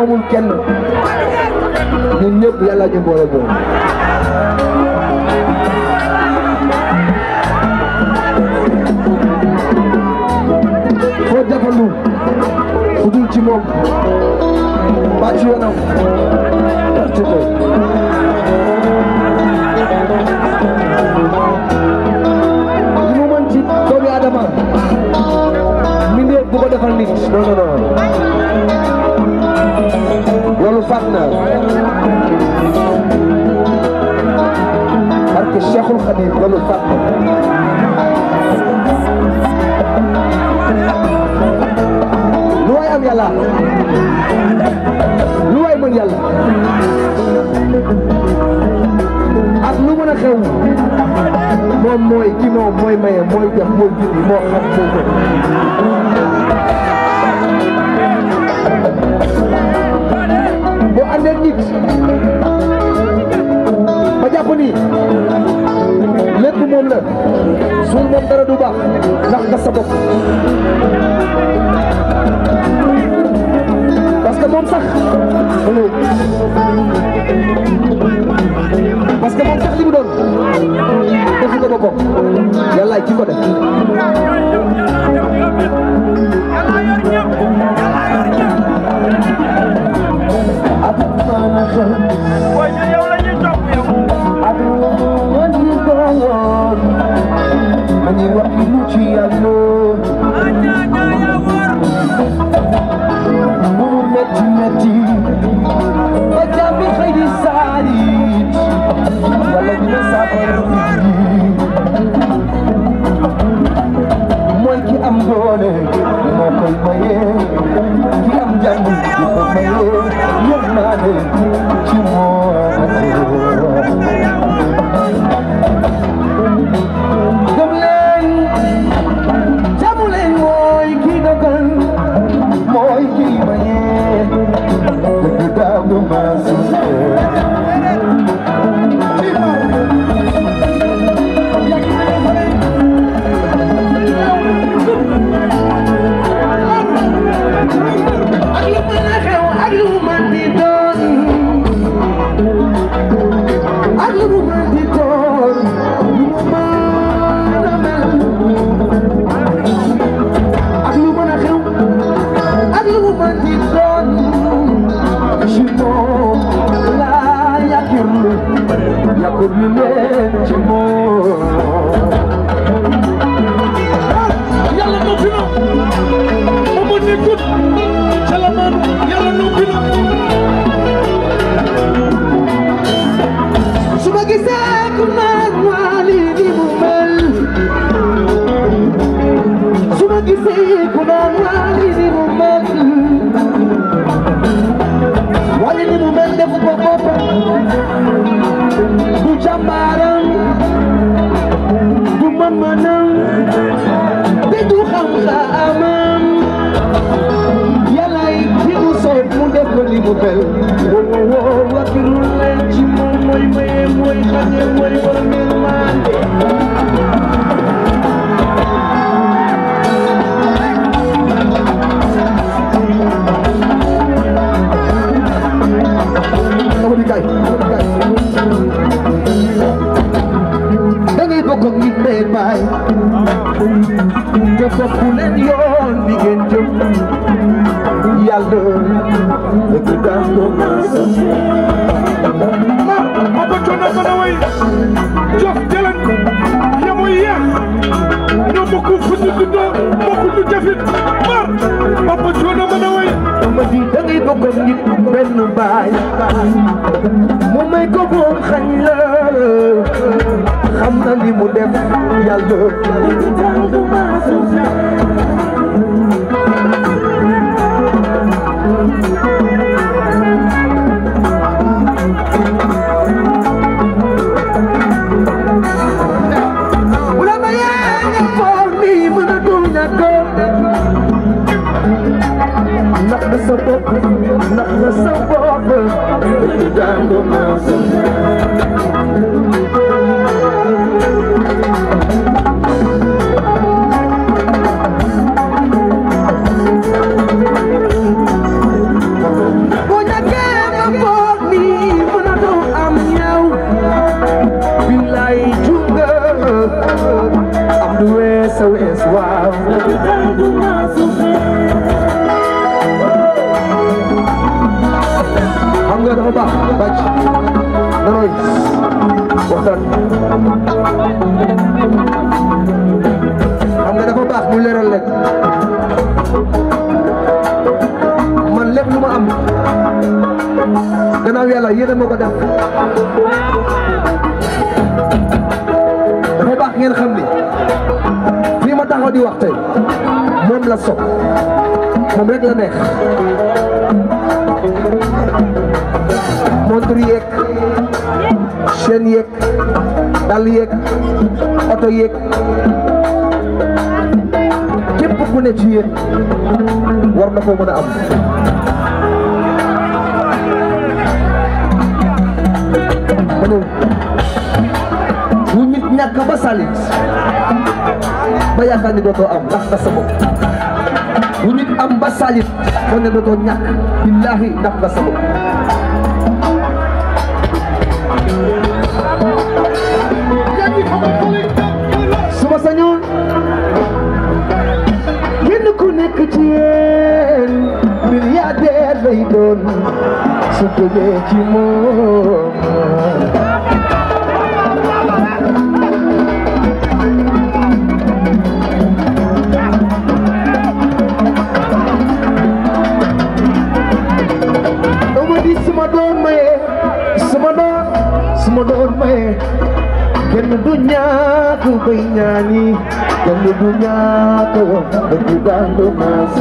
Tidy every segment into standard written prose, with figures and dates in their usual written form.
moomul kenn ñun ñëpp yàlla ñu boole boole foo defalu fu dul ci moom bàcc yoonam parti ko li mu mën ci doomi Adama mbindeef bu ko defal nit non non non loolu faat na parce que Cheikhul Khadim loolu faat na lu waay am yàlla lu waay mën yàlla ak lu mën a xew moom mooy ki moom mooy maye mooy def mooy dindi moo xam moo ko boo àndee nit ba jàpp ni lépp moom la suul moom dara du baax ndax nga sa bopp parce que moom sax li mu doon defu ko boppam yàllaay ki ko def mooy ki am doole moo koy maye ki am jàng di ko maye yërmande ci moom gëm leen jàmm leen mooy ki dogal mooy ki maye dëgg daaw du maase dafa baax bàcc nanooy waxtaan xam nga dafa baax ñu leeral leen man lépp lu ma am gannaaw yàlla yéen a ma ko def dafa baax ngeen xam ni fii ma taxaw di wax tey moom la sopp moom rek la neex montre yeeg chaîne yeeg dàll yeeg oto yeeg képp ku ne ci yéen war na ko mën a am ma ne bu nit ñàkk ba salit ba yaakaar ni dootoo am ndax nga sa bopp bu nit am ba salit ko ne dootoo ñàkk billaahi ndax nga sa bopp su ma sañoon kenn ku nekk ci yéen milliardaire lay doon su jógee ci moom suma doon maye kenn du ñàkk bay ñaani kenn du ñàkk dëgg daal du maas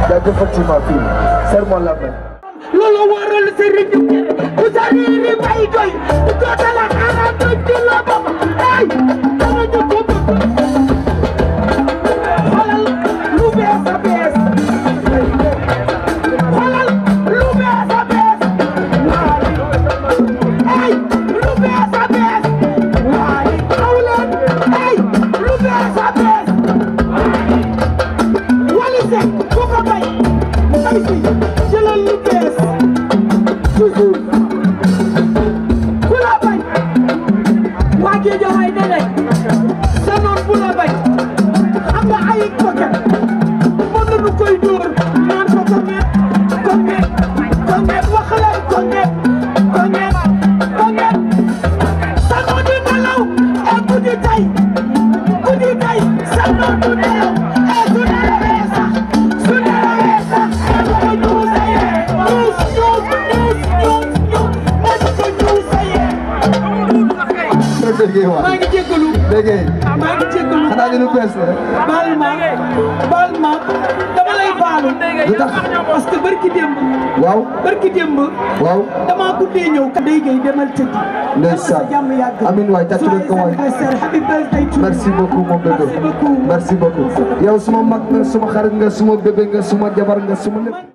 jaajëfati ma fille serre-moi la main. loolu waral Serigne bu sariri bay doy dootala xanaa doy ci la bopp ay dama ñu ko bëgg xoolal lu bees a bees xoolal lu bees a bees ay lu bees a bees waaye xaw leen ay lu bees a bees wali sek ku ko bay ay si jëlal lu bees toujours ku la bañ waa Géejawaay ne ne sa noon bu la bañ xam nga ay koket mën nañu koy dóor naan ko koŋet koŋet koŋet wax leen koŋet koŋet koŋet sa noon di nelaw e guddi tey sa noon du nelaw e su nelawee sax su nelawee sax e bu ko ñuusayee ñuus ñuus ñuus ñuus ñuus e bu ko ñuusayee maa ngi jéggalu xanaa ñu lu bees la baal ma dama lay baalu lu tax parce que barki démb waaw dama guddee ñëw ka day gay demal tëdd ndeysaan jàmm yàgg amin waay tàcc leen ko waay happy birthday to merci beaucoup mon bébé merci beaucoup yow suma mag nga suma xarit nga suma bébé nga suma jabar nga suma lépp